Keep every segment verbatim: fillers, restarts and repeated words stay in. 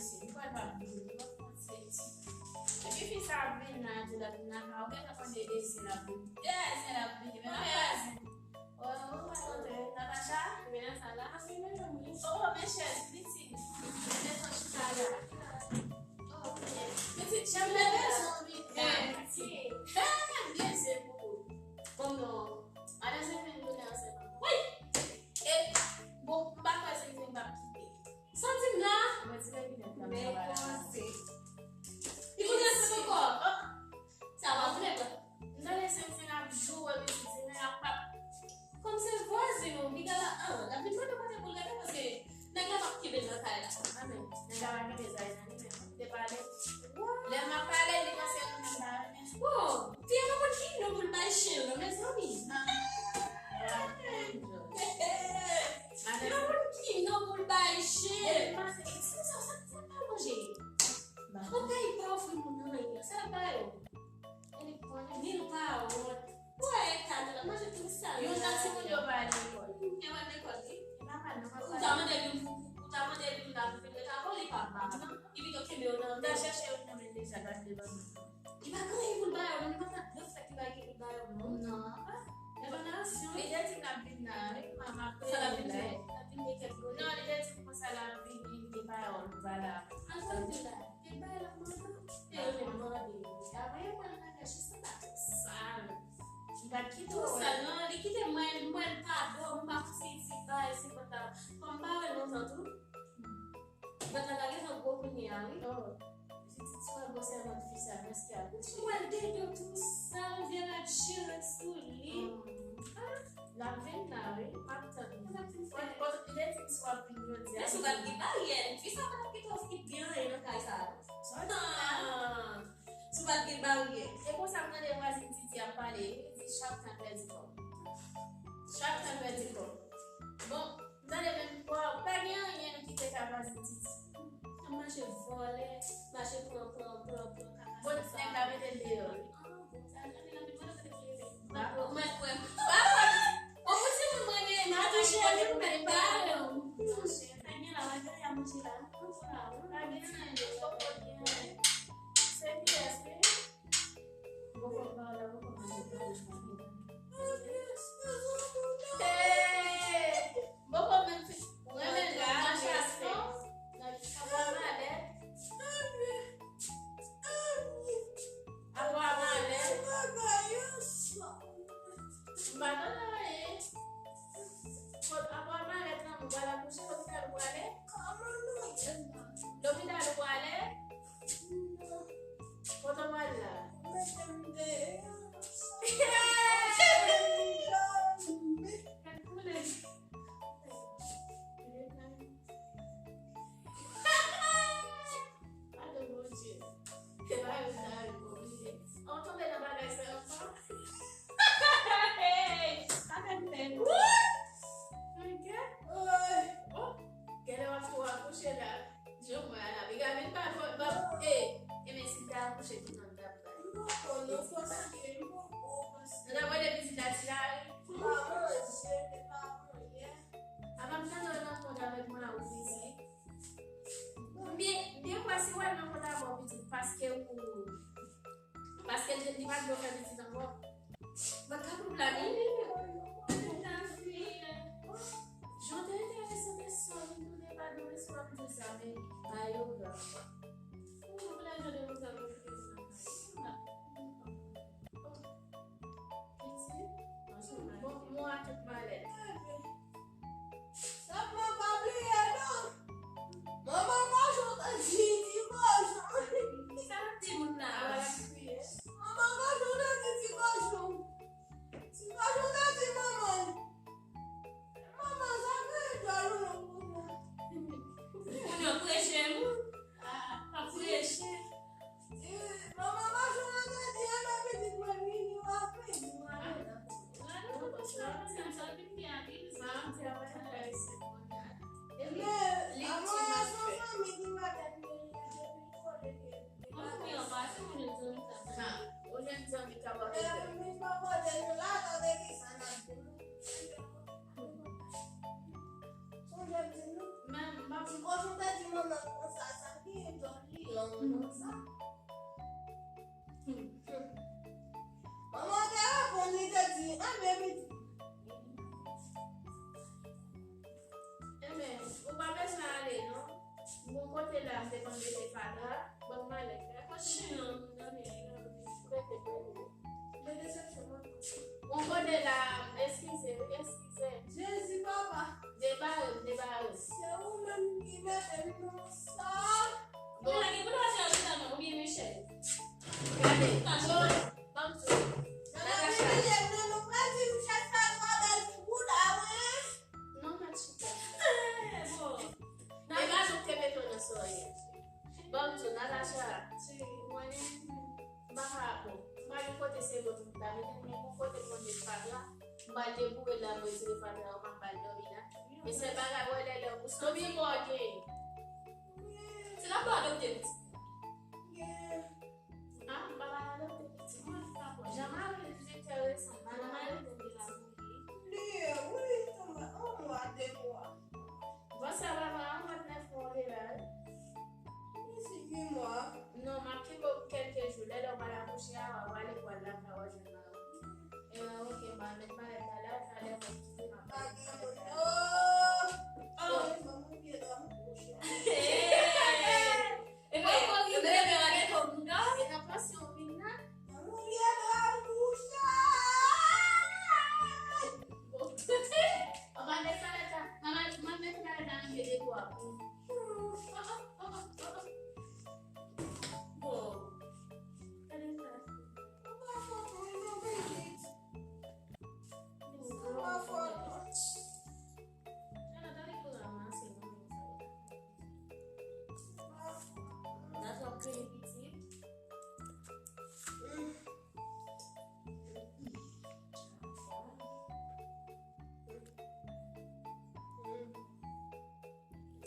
Mesye, nou pral pa vini, nou pral fè ti. Epi fi sa ap vin la, di l ap vin lakay ou, gentan konnen de zen l ap vini. De zen l ap vini, men l ap vini. Oh, oh, oh, Natacha? Vin nan sal la. Oh, men chèz, pitit. Men desann chita la. Oh, ok. Pitit, janm leve son vit la. Pitit. Hey, byen se pou ou. Bon, non. Madan Zenzen tounen ansent ankò. Wi! E, bon, m pa kwè Zenzen p ap kite. Sa w di m la? Mwen di lè ki nèg la travay la. Men koze. Li tounen ansent ankò? Oh. Sa pa vle vre. M tande Zenzen ap joure pitit, Zenzen ap pap. Kòm se vwazen ou, piga la, ah, l ap vin mande kote pou l rete paske nèg la p ap kenbe l nan kay la. Ah, men, nèg la pa kenbe zay nan li menm. Li te pale. Lè m ap pale, li panse nou menm pa renmen. Bon, fi a pa konn ki non pou l bay chen l non, mezanmi. Ah. Li pa konn ki non pou l bay chen l. Depi maten, sa, sa, sa pa manje. Bon, kay pa ofri moun anyen. Sa l ap bay ou? Ni l pa wont. Ou wè eta tou l ap manje tou sal. Youn nan timoun yo pa al lekòl. Youn pa al lekòl, wi. Ou ta mande l youn pou, ou ta mande l youn la pou vin ret avè w, li p ap ba w. Li pito kenbe w nan men. M ta chèche youn nan men deja, gad devan mwen. Li pa gen anyen pou l ba yo, non, li pa ka blòf fèt li pa gen pou l ba yo, non. Non. Li te di m l ap vin la, wi, m ap apre. Sa l ap vin fè? L ap vin gen kèk bonè. Non, li te di m konsa l ap vini, li te ba yo, li pa la. Alhamdulillah. E bay la mande. E yo menm mande. Apre yo pral nan kay jis nan bato sal. Li pa t kite w. Tou sal, non, li kite mwen, mwen pa dòmi, m pa konn si ti bay, si vant la. Kòm m pa wè l lontan tou. Vant la ta gentan gwo kounye a, wi. Oh. Pitit sou a gwo sèvant fi sa, mès ki a gwo cheri. Mwen de do tou sal, vye rad chire sou li. Ah. L ap vin la, wi. M ap tann li. L ap vin fè. Bon, bon, li te di m si w ap vin jodi a. Men si w pa t gen baryè, fi sa pa t ap kite w fin gen anyen nan kay sa a, non. Sa w di la? Ah. Si w pa t gen baryè. E konsa m tande vwazin Titi ap pale, wi, li di chak tan pèdi kòb. Chak tan pèdi kòb. Bon, m tande menm, pa, pa gen anyen nou kite ka vwazin Titi. Ap mache vòlè, mache pran, pran, pran, pran kaka. Bon, nèg la mete l deyò, wi. Ah, bon, sa, nèg la mete l deyò. Mwen kwè. Papa, on pou timoun mwen gen, mwen touche li, mwen ba yo. Monchè, fè gen la, mwen gen la, manje la. Pa gen anyen, yo poko gen. Se kiyès, wi? Boko pa la, boko pa la. Hey! Boko menm fi, ou renmen nan chason, nan ki kapab malè. Apa malè. M pa tande anyen. Kot apa malè nan nou pral akouche, lopital ou prale? Lopital ou prale? Kote w al la? Mete m deyò. Hey! Kèt koule. Padon, Bondye. Se pa yo sa yo oblije. An tonbe nan bagay sa yo ankò. Hey! Sa fè m pè. Woy! Mwen gen. Woy! Oh! Genlè w ap tou akouche la. Jan mwen an la, piga vin pa fò, ba, e, e men si l ta akouche, ki non l t ap bay? M poko, non, paske m poko, paske. Nou t ap rele pitit la ti la, wi. M pa manje, m pa manje. Apa m tande w nan kont avèk mwen, ou vini. M byen, m byen kwè si w al nan kont avè w, pitit, paske ou, paske li, li pa t vle fè pitit ankò. Mwen ka pou plani. Jan te enterese, men sa vin tounen pa dou, men sa m di sa, men bay yo grav. Ou pou plani de moun sa vin tounen sa. Pitit, bon, mwen a tout malè. Sa mwen pa bliye non. Manman Kochon te di ti kochon. Sa l ap di moun nan? Manman Kochon te di ti kochon. Ti kochon te di manman l. Manman, sa fè djòl ou non kounye a. Moun yo preche moun. Ah, pa preche. Manman Kochon an te di, e men pitit mwen vini, w ap vini, w ap vini. Ebyen, li ti mal fè. Yon fanmi an pase, yon jèn zanmi k ap pale. Yon jèn zanmi k ap pale. Men, m ap di kochon te di manman konsa, sa ki Manman te reponn, li te di, "Enben, pitit." Enben, ou pa bezwen ale, non. Bon, kote la, m te konn mete fatra, bon, malèt la. Kote chen an, nan men, rete, rete. Bon, kote la, eskize, wi, eskize. Jezi, papa. Debare m, debare m. Se ou menm ki mete m nan sa. Bon, la gen pou nou al chita nan, oubyen Michel. Gade, bon, ban m tou. Natacha. Nan, nou pral di Michel sa twò bèl pou bouda, wi. Non, mèt chita. Eh, bon. E pa jouk te mete w nan sa w ye. Ban m tou, Natacha. Mwen, m pa ka, bon, m pa gen kote se lòt moun ta mete m, men bon kote m konn met fatra, m pral deboure la, m retire fatra yo, m ap ba l dòmi la. Men sèl bagay, wè lè lè w bous, dòmi mò gen. Se la pou adopte pitit. Ah, m pa ba l adopte pitit mwen, pa pran. Jan mari l te enteresan, madanm mari l te vle l ap mouri. Li ye, wi, li tonbe yon mwa, de mwa. Bon, sa va, va, an mwa nèf mwa, li la, wi. Li figi mwa. Non, m ap kenbe w kèlke jou. Lè, lè w pral akouche a, w a, w ale pral lakay, w a jwenn mari w. E, ok, m a met malèt la, la, talè, m ap tounen, m ap... Pa gen moun, non. Oh. Fò m pye dòmi kouche. E pa yon kouri, e pa yon kouri. E nan pansyon ou vin nan? Mwen gen dwa kouche. Bon. Anba de sa la ta. Manman, manman, mete la nan de twa. Bon. Gade sa. Ou pa fòt mwen non, pitit. Ou pa fòt mwen. Jonathan, li pou ranmase non. Nan twòp plen pitit.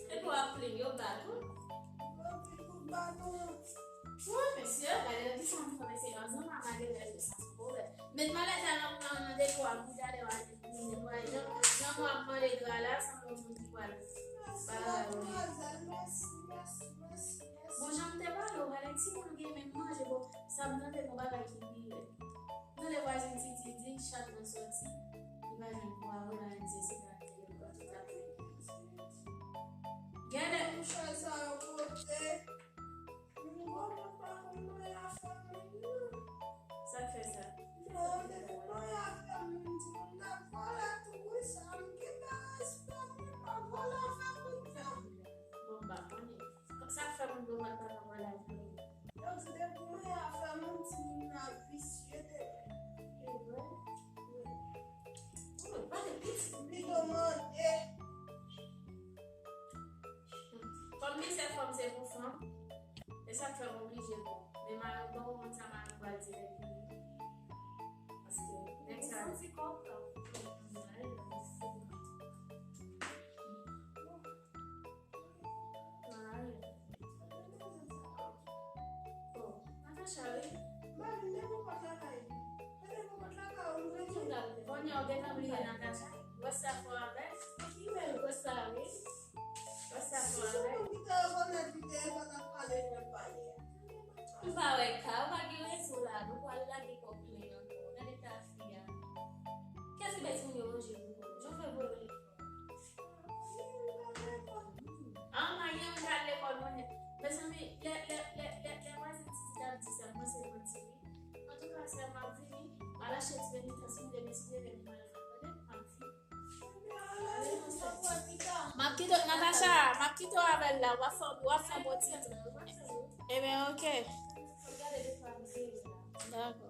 Epi w ap plenn yo bat ou. Yo plenn kout baton. Wi, mesye, gade nan ki sa m fè, mesye, nan zòn la, malere, sa se pwoblèm. Met malèt la nan, nan, nan depo a, pou gade w ale. Nan mwen ap mande dra la, sa mwen moun ki pral bagay ou. Mèsi, mèsi, mèsi, mèsi. Bon, jan m te pale w, gade timoun gen menm manje, bon, sa m tande gon bagay ki pi rèd. M tande vwazen Titi di, chat nan sòti, li pa jwenn pwaron, la, li di se sa ki te pran tout apre. Gade mouchwa sa yo pote. Mwen pa konn mwen afè moun nan. Sa k fè sa? Non, depi mwen afè moun, timoun nan vòlè tou, wi, sa m gen nan respè, mwen pa vòlè afè moun nan. Bon, m pa konnen. Sa k fè moun vòlè pa vòlè afè moun? Yo di depi mwen afè moun, timoun nan visye de. E vre? Wi. Wi, pale piti. Li demande. Kòm li se fanm, se pou fanm. E sa k fè m oblije bon. Men mari m poko konn sa mari m pral di lè fini. Paske nèg sa. Ou santi kò w pran. Mari. Oh, Natacha, wi. Mari, m te poko lakay. Kounye a w gentan bliye Natacha. What's up for a vest? What's up for a vest? M pa wè ka, ou pa gen rezon la, nou pral lage kòk plen ankò. Gade ta fi a. Kiyès ki bay timoun yo manje pou kò? Jan fè vòlè. An, mayi an, m pral lekòl, mwen. Mezanmi, lè, lè, lè, lè, lè vwazen Titi t ap di sa, m panse l manti, wi. Antouka, sè m ap vini, m al achte ti penitans mwen, demen si Dye vle, m al fè, tande, m ap vini. M ap kite w, Natacha, m ap kite w avè l la, w ap fè, w ap fè bon ti tan. Ebyen, ok. Dakò.